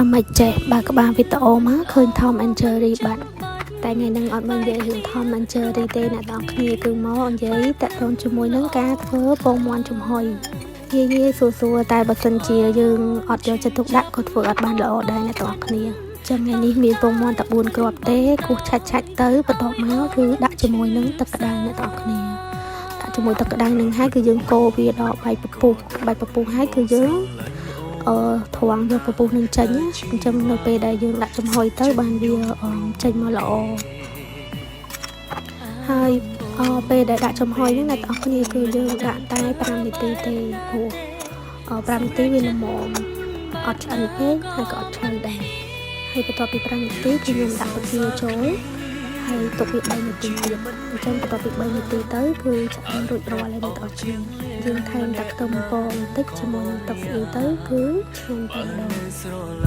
អាម៉េចចេះបើក្បាលវីដេអូមកឃើញ Tom and Jerry បាត់តែថ្ងៃហ្នឹងអត់មកនិយាយរឿង Tom and Jerry ទេអ្នកទាំងអស់គ្នាគឺមកនិយាយតាក់ទងជាមួយនឹងការធ្វើពងមាន់ចំហុយងាយងាយស្រួលស្រួលតែបើសិនជាយើងអត់យកចិត្តទុកដាក់ក៏ធ្វើអត់បានល្អដែរអ្នកទាំងអស់គ្នាចឹងថ្ងៃនេះមានពងមាន់តែ4គ្រាប់ទេគោះឆាច់ឆាច់ទៅបន្ទាប់មកគឺដាក់ជាមួយនឹងទឹកក្តៅអ្នកទាំងអស់គ្នាដាក់ជាមួយទឹកក្តៅនឹងហើយគឺយើងកូរវាដល់បែកពពុះបែកពពុះហើយគឺយើង អឺត្រង់យកពពុះនឹងចេញណាអញ្ចឹងនៅពេលដែលយើងដាក់ចំហុយទៅបានវាចេញមកល្អហើយអពេលដែលដាក់ចំហុយហ្នឹងអ្នកទាំងអស់គ្នាគឺយើងដាក់តែ5នាទីទេព្រោះ5នាទីវាល្មមអត់ឆ្អិនពេកហើយក៏អត់ឆៅដែរហើយបន្ទាប់ពី5នាទីគឺខ្ញុំដាក់បង្គាចូលហើយទុកវា3នាទីទៀតអញ្ចឹងបន្ទាប់ពី3នាទីទៅគឺឆ្អិនរួចរាល់ហើយអ្នកទាំងអស់គ្នាយើងថែមតែខ្ទឹមពងបន្តិចជាមួយនឹងទឹកស៊ីអ៊ីវទៅគឺឆ្ងាញ់តែម្ដង។